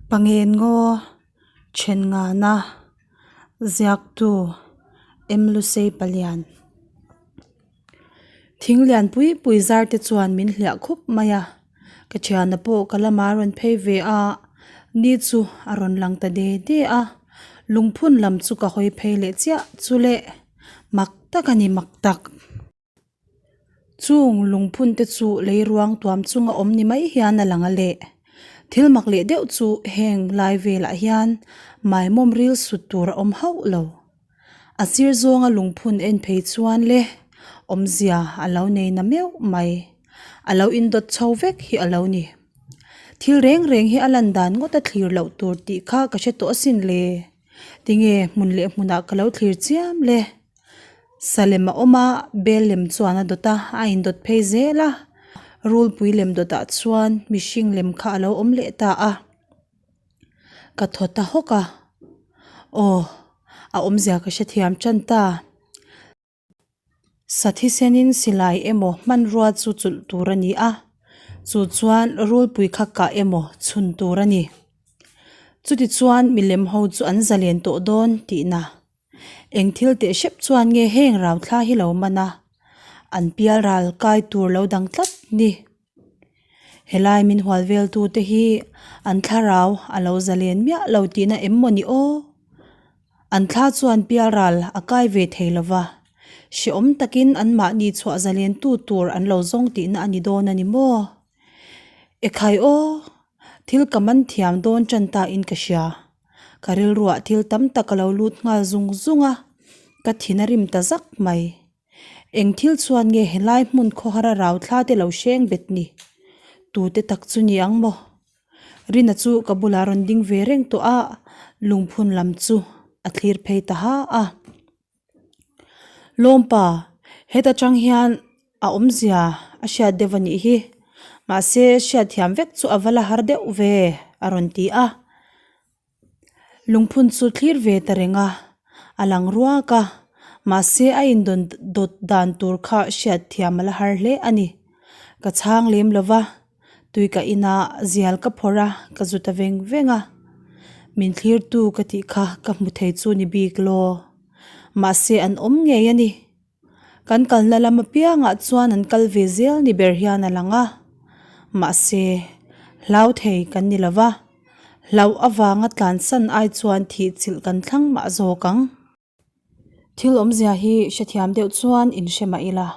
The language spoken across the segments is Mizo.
Pangen ngaw then ngana ziaktu M Lusei Palian thing lian pui pui zar te chuan min hliah khup mai a ka thiana pawh ka lamah a rawn phei ve a ni chu a rawn lang ta de de a lungphun lam chu ka hawi phei leh chiah chu le mak tak a ni mak tak. Chung lungphun te chu lei ruang tuam chunga awm ni mai hian a lang a leh. Thil mak leh deuh chu heng lai velah hian maimawm ril sut tur a awm hauh lo. A sir zawnga lungphun en phei chuan le awmzia a lo nei na meuh mai. A lo indawt chho vek hi a lo ni. Thil reng reng hi a lan dan ngawt a thlir loh tur tih kha ka hre tawh asin le. Tinge hmun leh hmunah ka lo thlir chiam le. Salem a awm a, bel lem chuan a dawt a, a indawt phei zel a, rulpui lem dawtah chuan mihring lem kha a lo awm leh ta a, ka thaw ta hawk a, aw a awmzia ka hrethiam tan ta. Sa thisenin silai emaw hmanrua chu chulh tur a ni a, chu chuan rulpui kha kah emaw chhun tur a ni. Chutichuan milem ho chu an zalen tawh dawn tihna. Eng thil teh hrep chuan nge heng rau thla hi lo man a, an pial ral kai tur lo dang tlat ni. Helai min hual vel tu te hi an thlarau a lo zalen miah lo tihna em maw ni aw? An thla chuan pial ral a kai ve thei lo va, hrehawm takin anmahni chhuah zalen tu tur an lo zawng tihna a ni dawn a ni maw? Ekhai aw, thil ka man thiam dawn tan ta in ka hria. Ka rilruah thil tam tak a lo lut nghal zung zung a, ka thin a rim ta zak mai. Eng thil chuan nge helai hmun khawhara rau thla te lo hreng bet ni? Tute tak chu ni ang maw? Rina chu ka bulah rawn ding ve reng tawh a, lungphun lam chu a thlir phei ta ha a. Lawmpa, heta tang hian a awmzia a hriat deuh a nih hi, mahse hriatthiam vek chu a va la har deuh ve a rawn ti a. Lungphun chu thlir ve ta reng a, a lang ruak a, mahse a indawn dawt dan tur kha hriatthiam a la har hle a ni. Ka chhang lem lo va, tui ka inah zial ka phawrh a, ka zu ta veng veng a. Min thlirtu ka tih kha ka hmu thei chu ni bik law. Mahse an awm ngei a ni. Kan kalna lam apiangah chuan an kal ve zel ni ber hian a lang a, mahse hlau thei kan ni lo va, hlauh avanga tlansan ai chuan thih chilh kan thlang mah zawk ang. Thil awmzia hi hrethiam deuh chuan inhre mah ila,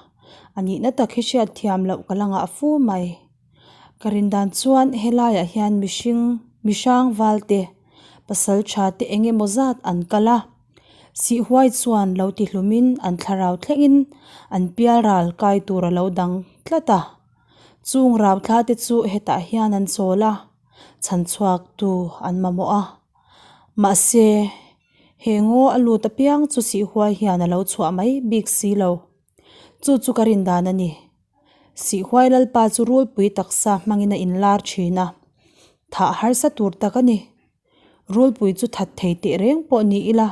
a nihna tak hi hriatthiam loh ka la ngah fu mai. Ka rin dan chuan helaiah hian mihring mihrang valte pasal tha te eng emaw zat an kal a. Sihhuai chuan lo ti hlumin an thlarau thlengin an pial ral kai tur a lo dang tlat a. Chung rau thla te chu hetah hian an chawl a, chhan chhuak tu an mamawh a. Mahse, he ngaw a lut apiang chu Sihhuai hian a lo chhuah mai bik si lo. Chu chu ka rin dan a ni. Sihhuai Lalpa chu rulpui taksa hmangin a inlar thin a, thah harsa tur tak a ni. Rulpui chu that thei teh reng pawh ni ila,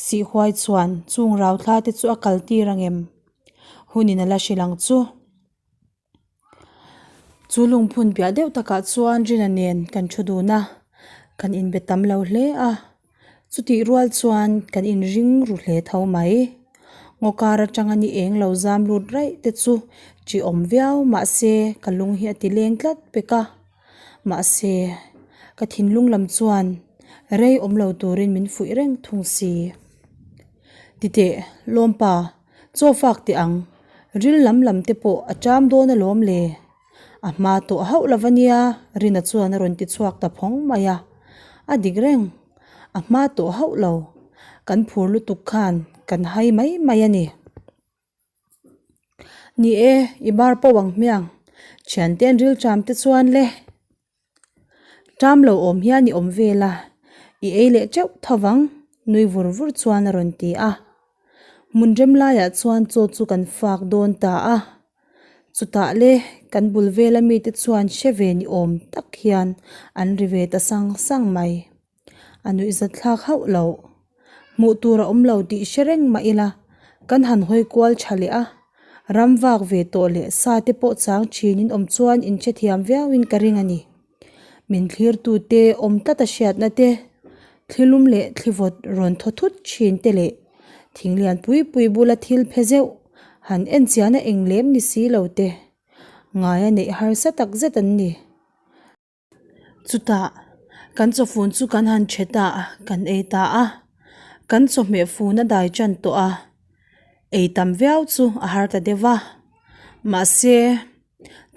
Sihhuai chuan chung rau thla te chu a kal tir ang em? Hunin a la hrilh ang chu. Chu lungphun piah deuh takah chuan Rina nen kan thu dun a, kan inbe tam lo hle a. Chutih rual chuan kan inring ru hle tho mai. Ngaw kar atanga ni eng lo zam lut raih te chu ṭih awm viau mahse ka lung hi a ti leng tlat pek a. Mahse, ka thinlung lam chuan rei awm lo turin min fuih reng thung si. Titeh, Lawmpa, chaw fak teh ang, ril lam lam te pawh a ṭam dawn alawm le. A hma tawh hauh lo va nia, Rina chuan a rawn ti chhuak ta phawng mai a. A dik reng, a hma tawh hauh lo. Kan phur lutuk khan kan hai mai mai a ni. Ni e, i bar pawh ang hmiang, thiante an ril ṭam te chuan le. Ṭam lo awm hian i awm vel a, i ei leh teuh tho vang, nui vur vur chuan a rawn ti a. Hmun rem laiah chuan chaw chu kan fak dawn ta a, chutah le kan bul vela mite chuan hre ve ni awm tak hian an ri ve ta sang sang mai. A nuihzat thlak hauh lo. Hmuh tur a awm lo tih hre reng mah ila, kan han hawi kual tha leh a, ram vak ve tawh leh sa te pawh chang thin in awm chuan in hrethiam viauin ka ring a ni. Min thlirtute awm tlat a hriatna te, thlilum leh thlivawt rawn thaw thut thin te leh thing lian pui pui bula thil phe zeuh han en chiahna eng lem ni si lo te ngaia neih harsa tak zet an ni. Chutah kan chawfun chu kan han thet a, kan ei ta a, kan chawhmeh fun a dai tan tawh a, ei tam viau chu a har ta deuh va, mahse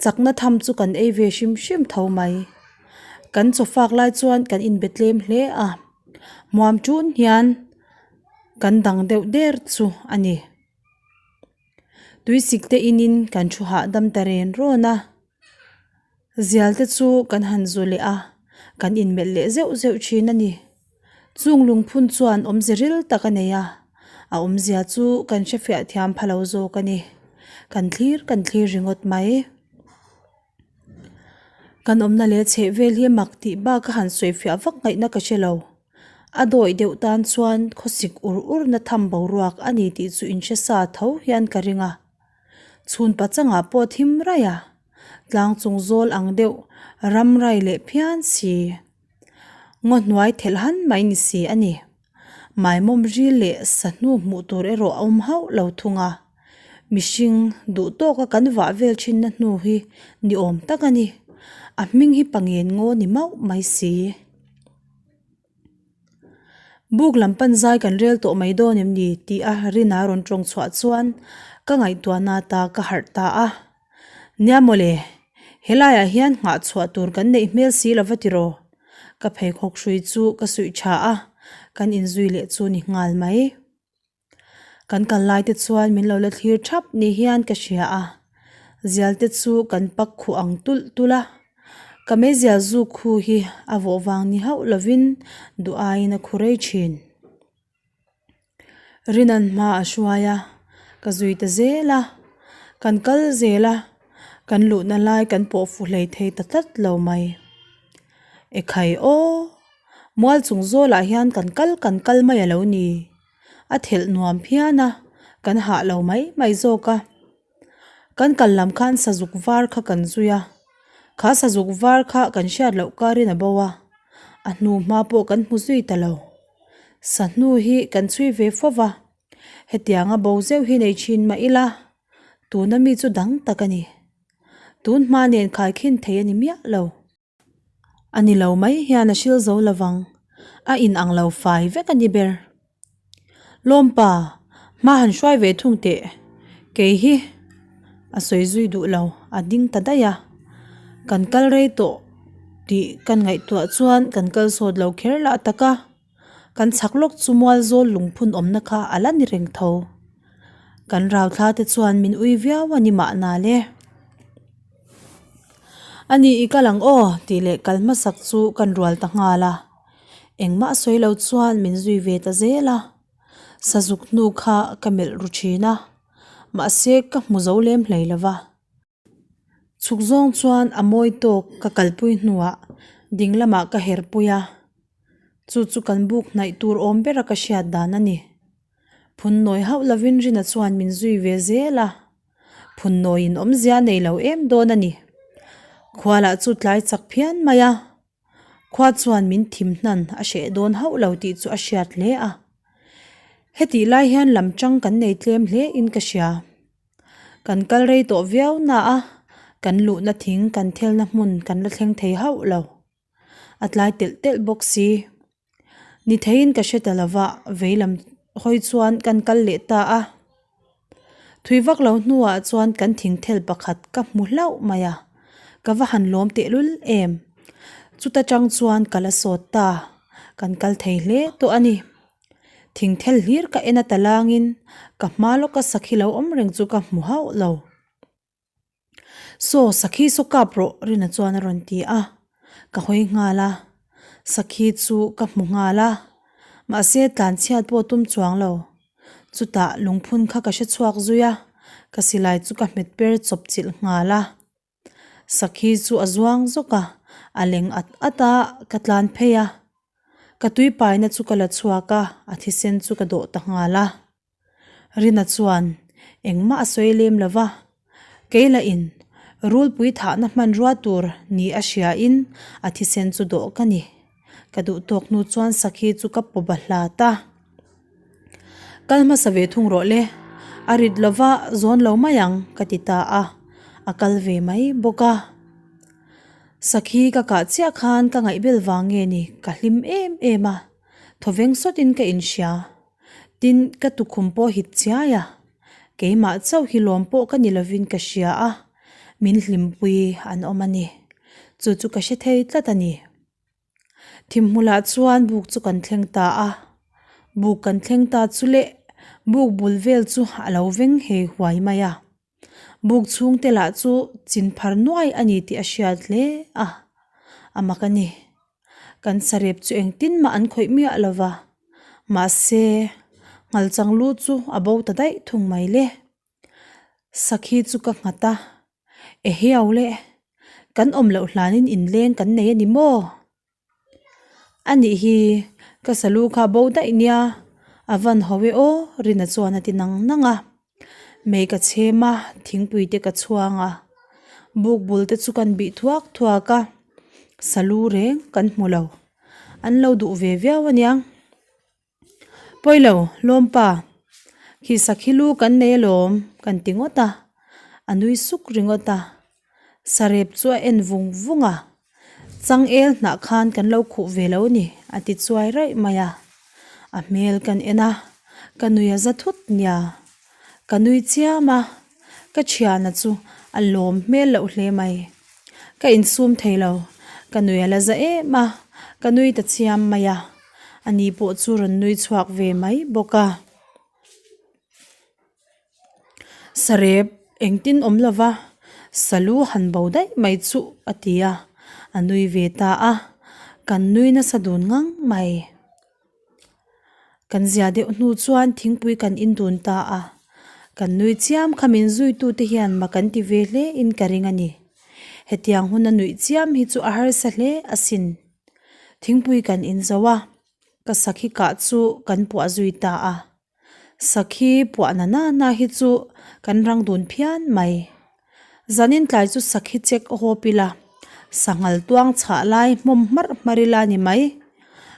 chakna tham chu kan ei ve hrim hrim tho mai. Kan chaw fak lai chuan kan inbe tlem hle a, hmuam tun hian kan dang deuh der chu a ni. Tuisik te inin kan thu hahdam ta ren rawn a. Zial te chu kan han zu leh a, kan inmelh leh zeuh zeuh thin a ni. Chung lungphun chuan awmze ril tak a nei a, a awmzia chu kan hrefiah thiam pha lo zawk a ni. Kan thlir kan thlir ringawt mai. Kan awmna leh chheh vel hi mak tih bak a han sawifiah vak ngaihna ka hre lo. A dawih deuh tan chuan khawsik ur ur na tham boruak a ni tih chu inhre sa tho hian ka ring a. Chhun pachangah pawh thim raih a, tlang chung zawl ang deuh ram rai leh phian si. Ngaw hnuai thelh han mai ni si a ni. Maimawm ril leh sahnu hmuh tur erawh a awm hauh lo thung a. Mihring duh tawka kan vah vel thinna hnu hi ni awm tak a ni. A hming hi pangen ngaw ni mauh mai si. Buk lam pan zai kan rel tawh mai dawn em ni tih a Rina rawn tawng chhuah chuan ka ngaihtuahna ta ka harh ta a. Nia mawle, helaiah hian nghah chhuah tur kan neih hmel si lova tiraw? Ka pheikhawk hrui chu ka suih tha a, kan inzui leh chu ni nghal mai. Kan kal lai te chuan min lo la thlir thap ni hian ka hria a, zial te chu kan pak khuh ang tulh tulh a, ka meizial zuk khu hi a vawh vang ni hauh lovin duh aiin a khu rei thin. Rinan hma a hruai a, ka zui ta zel a, kan kal zel a, kan luhna lai kan pawh fu hlei thei ta tlat lo mai. Ekhai aw! Mual chung zawlah hian kan kal kan kal mai a lo ni. A thelh nuam phian a, kan hah lo mai mai zawk a. Kan kal lam khan sazuk var kha kan zui a, kha sazuk var kha kan hriat loh karin a bo a, a hnu hma pawh kan hmu zui ta lo. Sahnu hi kan chhui ve fo va, hetianga bo zeuh hi nei thin mah ila, tuna mi chu dang tak a ni. Tun hma nen khaikhin thei a ni miah lo. A ni lo mai hian a hril zo lovang, a in ang lo fai vek a ni ber. Lawmpa, hma han hruai ve thung teh, kei hi a sawi zui duh lo, a ding ta daih a. Kan kal rei tawh tih kan ngaihtuah chuan kan kal sawt lo kher lah tak a. Kan chhak lawk chu mual zawl lungphun awmna kha a la ni reng tho. Kan rauthla te chuan min ui viau a ni mahna le. A ni i kal ang aw tih leh kal hmasak chu kan rual ta nghal a. Engmah sawi lo chuan min zui ve ta zel a. Sazuk hnu kha ka melh ru thin a, mahse ka hmu zo lem hlei lo va. Chhuk zawng chuan a mawi tawk ka kalpui hnuah ding lamah ka her pui a, chu chu kan buk hnaih tur awm bera ka hriat dan a ni. Phun nawi hauh lovin Rina chuan min zui ve zel a, phun nawiin awmzia nei lo em dawn a ni. Khualah chu tlai chak phian mai a, khua chuan min thim hnan a hreh dawn hauh lo tih chu a hriat hle a. Hetih lai hian lam tang kan nei tlem hle in ka hria. Kan kal rei tawh viau na a, kan luhna thing kan thelna hmun kan la thleng thei hauh lo. A tlai telh telh bawk si. Ni theiin ka hre ta lova, vei lam hawi chuan kan kal leh ta a. Thui vak lo hnuah chuan kan thing thel pakhat ka hmu hlauh mai a, ka va han lawm tehlul em. Chuta tang chuan ka la sawt ta, kan kal thei hle tawh a ni. Thing thel hlir ka en a ta langin ka hma lawka sakhi lo awm reng chu ka hmu hauh lo. Saw sakhi saw kap rawh Rina chuan a rawn ti a, ka hawi nghal a, sakhi chu ka hmu nghal a, mahse tlanchhiat pawh tum chuang lo. Chutah lungphun kha ka hre chhuak zui a, ka silai chu ka hmet per chawp chilh nghal a. Sakhi chu a zuang zawk a, a leng at at a, ka tlan phei a. Ka tui paina chu ka la chhuak a, a thisen chu ka dawh ta nghal a. Rina chuan engmah a sawi lem lo va, kei lah in. Rulpui thahna hmanrua tur ni a hriain a thisen chu dawh ka ni. Ka duh tawk hnu chuan sakhi chu ka paw bahlat a. Kal hmasa ve thung rawh le, a rit lova zawn lo mai ang ka ti ta a, a kal ve mai bawk a. Sakhi ka kah chiah khan ka ngaihbel vang nge ni ka hlim em em a, thawveng sawtin ka inhria. Tin, ka tukhum pawh hit chiai a, keimah chauh hi lawm pawh ka ni lovin ka hria a, min hlimpui an awm a ni. Chu chu ka hre thei tlat a ni. Thimhmulah chuan buk chu kan thleng ta a, buk kan thleng ta chu leh buk bul vel chu a lo veng hei huai mai a. Buk chhungte lah chu chin phar nuai a ni tih a hriat hle a, a mak a ni. Kan sarep chu engtin mah an khawih miah lo va, mahse nghalchang lu chu a bo ta daih thung mai le. Sakhi chu ka nghat a, Ehiau le, kan awm loh hlanin inleng kan nei a ni maw? A nih hi, ka salu kha bo daih nia, a van ho e aw, Rina chuan a ti nang nang a. Mei ka chhem a, thingpui te ka chhuang a, buk bul te chu kan bih thuak thuak a, salu reng kan hmu lo, an lo duh ve viau a nia. Pawilo, lawmpa, khi sakhi lu kan nei alawm kan ti ngawt a, a nui suk ringawt a, sarep chu a en vung vung a, changel hnah khan kan lo khuh ve lo ni a ti chuai raih mai a, a hmel kan en a, ka nui a za thut nia, ka nui chiam a, ka thiana chu a lawm hmel loh hle mai. Ka insum thei lo, ka nui a la za em a, ka nui ta chiam mai a, ani pawh chu rawn nui chhuak ve mai bawk a. Sarep engtin awm lova salu han bo daih mai chu a ti a, a nui ve ta a, kan nui nasa dun ngang mai. Kan zia deuh hnu chuan thingpui kan in dun ta a, kan nui chiam kha min zuitute hian mak an ti ve hle in ka ring a ni. Hetiang huna nuih chiam hi chu a harsa hle asin. Thingpui kan in zo a, ka sakhi kah chu kan puah zui ta a. Sakhi puah na nana hi chu kan rang dun phian mai. Zanin tlai chu sakhi check a hawp ila, sanghal tuang chhah lai hmawm hmarh hmarh ila ni mai.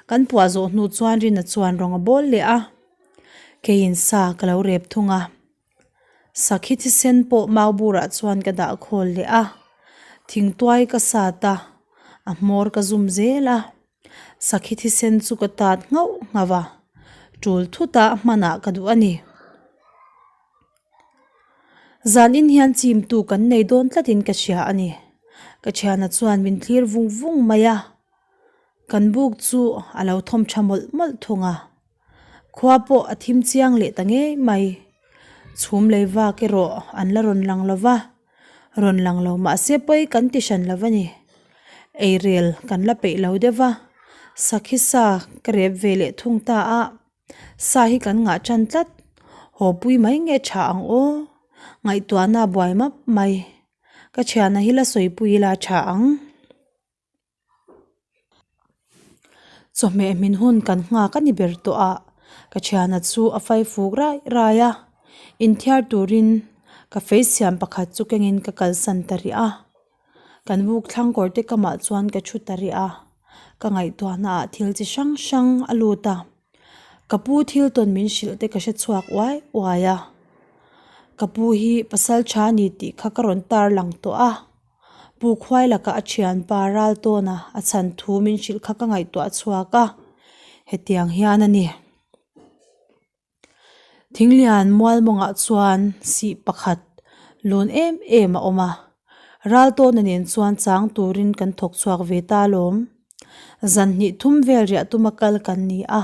Kan puah zawh hnu chuan Rina chuan rawng a bawl leh a, keiin sa ka lo rep thung a. Sakhi thisen pawh mau burah chuan ka dah khawl leh a, thingtuai ka sat a, a hmawr ka zum zel a. Sakhi thisen chu ka tat nghauh nghauh a, tul thutah hmanah ka duh a ni. Zanin hian chimtu kan nei dawn tlatin ka hria a ni. Ka thiana chuan min thlir vung vung mai a, kan buk chu a lo thawm tha mawlh mawlh thung a. Khua pawh a thim chiang leh ta ngei mai. Chhum lei vak erawh an la rawn lang lo va, rawn lang lo mahse pawi kan ti hran lo a ni. Eirel kan la peih lo deuh va, sakhi sa ka rep ve leh thung ta a, sa hi kan ngah tan tlat, haw pui mai nge tha ang aw, ngaihtuahna a buai map mai, ka thiana hi la sawipui ila tha ang. Chawhmeh hmin hun kan nghak a ni ber tawh a, ka thiana chu a fai fuk rai rai a, inthiar turin ka fei siam pakhat chu kengin ka kalsan ta rih a, kan buk thlang kawr te kamah chuan ka thu ta rih a, ka ngaihtuahna ah thil chi hrang hrang a lut a, ka pu thil tawn min hrilh te ka hre chhuak uai uai a, ka pu hi pasal tha a ni tih kha ka rawn tar lang tawh a. Pu Khuai laka a thianpa ral tawna a chhan thu min hrilh kha ka ngaihtuah chhuak a, hetiang hian a ni. Thinglian mual mawngah chuan sih pakhat lun em em a awm a, ral tawna nen chuan chang turin kan thawk chhuak ve ta alawm. Zan hnih thum vel riah tuma kal kan ni a,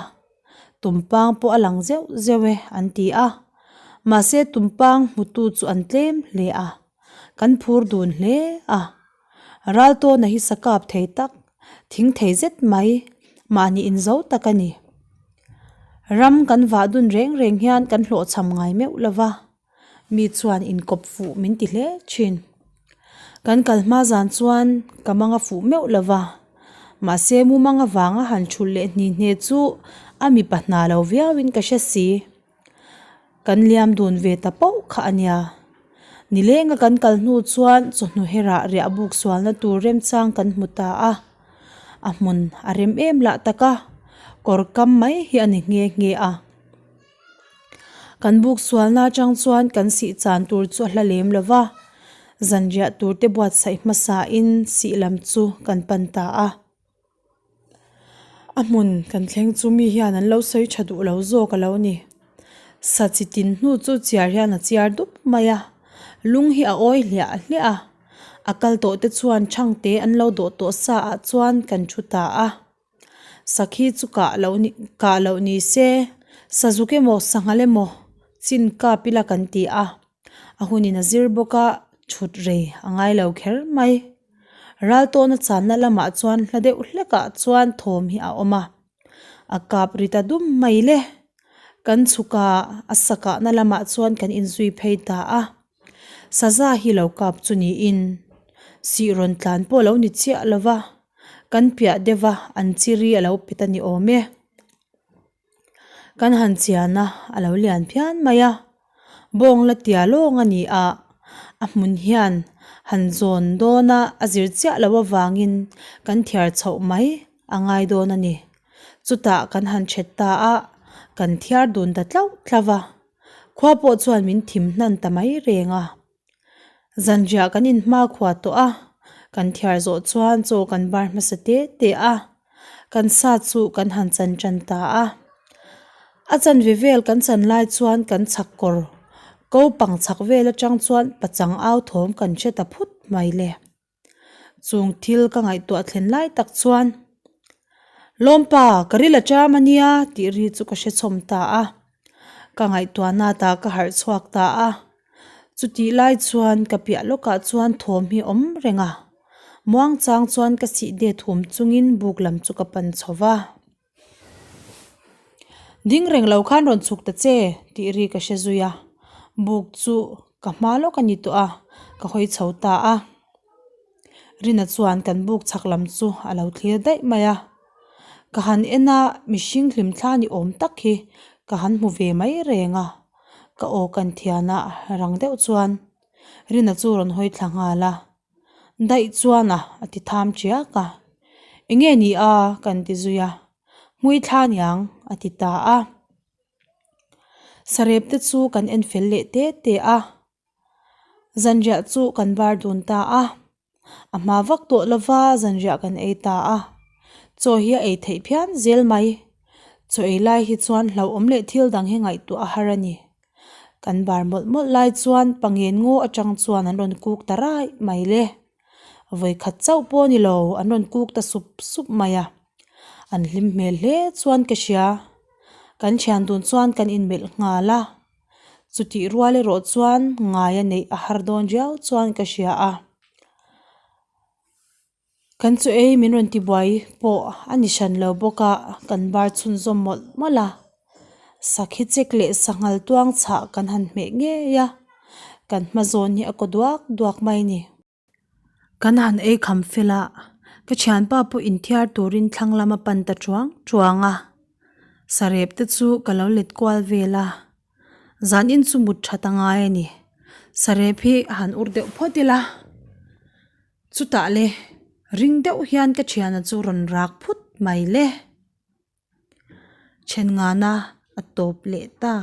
tumpang pawh a lang zeuh zeuh e an ti a, mahse tumpang hmutu chu an tlem hle a. Kan phur dun hle a, Raltawna hi sa kap thei tak, thing thei zet mai, mahni inzo tak a ni. Ram kan vah dun reng reng hian kan hlawhchham ngai meuh lo va, mi chuan inkawp fuh min ti hle thin. Kan kal hma zan chuan ka mang a fuh meuh lo va, mahse mumang avanga han thulh leh hni hne chu a mipa hna lo viauin ka hre si. Kan liam dun ve ta pauh kha a nia. Nilenga kan kal hnu chuan chawhnu herah riah buk sualna tur remchang kan hmu ta a. A hmun a rem em lah tak a, kawr kam mai hi a ni nghe nghe a. Kan buk sualna atang chuan kan sih chan tur chu a hla lem lo va, zanriah tur te buatsaih hmasain sih lam chu kan pan ta a. A hmun kan thleng chu mi hian an lo sawi tha duh lo zawk a lo ni. Sa chi tin hnu chu chiar hian a chiar dup mai a, lung hi a awi hliah hliah a, a kal tawh te chuan thangte an lo dawh tawh sa ah chuan kan thu ta a. Sakhi chu kah loh ni kah loh ni se sazuk emaw sanghal emaw chin kap ila kan ti a, a hunin a zir bawk a thut rei a ngai lo kher mai. Ral tawna channa lamah chuan hla deuh hlekah chuan thawm hi a awm a, a kap ri ta dum mai le. Kan chhuk a, a sakahna lamah chuan kan inzui phei ta a. Saza hi lo kap chu niin sih rawn tlan pawh a lo ni chiah lo va, kan piah deuh va an chiri a lo pet a ni awm e. Kan han chian a, a lo lian phian mai a, bawng la tia lawng a ni a, a hmun hian han zawn dawn a a zir chiah loh avangin kan thiar chhoh mai a ngai dawn a ni. Chutah kan han ṭhet ta a, kan thiar dun ta tlauh tlauh a. Khua pawh chuan min thim hnan ta mai reng a. Zanriah kan inhma khua tawh a, kan thiar zawh chuan chaw kan bar hmasa te te a, kan sa chu kan han chan tan ta a. A chanve vel kan chan lai chuan kan chhak kawr ko pang chhak vel atang chuan pachang au thawm kan hre ta phut mai le. Chung thil ka ngaihtuah thlen lai tak chuan, Lawmpa, ka ril a ṭam a nia tih ri chu ka hre chhawm ta a. Ka ngaihtuah nat ah ka harh chhuak ta a. Chutih lai chuan ka piah lawkah chuan thawm hi awm reng a. Muangchang chuan ka sih det hum chungin buk lam chu ka pan chho va. Ding reng lo khan rawn chhuk ta che tih ri ka hre zui a, buk chu ka hma lawk a ni tawh a, ka hawi chho ta a. Rina chuan kan buk chhak lam chu a lo thlir daih mai a, ka han en a mihring hlim thla ni awm tak hi ka han hmu ve mai reng a, ka aw kan thian a rang deuh chuan Rina chu rawn hawi thla nghal a. Daih chuan a a ti tham tiak a. Enge ni a? kan ti zui a. Hmui thla niang a ti ta a. Sarep te chu kan en fel leh te te a. Zanriah chu kan bar dun ta a. A hma vak tawh lova zanriah kan ei ta a. Chaw hi a ei theih phian zel mai. Chaw ei lai hi chuan hlauhawm leh thil dang hi ngaihtuah a har a ni. Kan bar mawlh mawlh lai chuan pangen ngaw atang chuan an rawn kuk ta raih mai le. Vawikhat chauh pawh a ni lo, an rawn kuk ta sup sup mai a. An hlim hmel hle chuan ka hria. Kan thian dun chuan kan inmelh nghal a. Chutih rual erawh chuan ngaia neih a har dawn riau chuan ka hria a. Kan chu ei min rawn tibuai pawh a ni hran lo bawk a, kan bar chhunzawm mawlh mawlh a. Sakhi chek leh sanghal tuang chhah kan han hmeh ngei a, kan hma zawn hi a kaw duak duak mai a ni. Kan han ei kham fel a, ka thianpa pawh inthiar turin thlang lam a pan ta chuang chuang a. Sarep te chu ka lo let kual vel a, zanin chu mut that a ngai a ni. Sarep hi a han ur deuh phawt ila. Chutah le ring deuh hian ka thiana chu rawn rak phut mai le. Then ngana a tawp leh ta.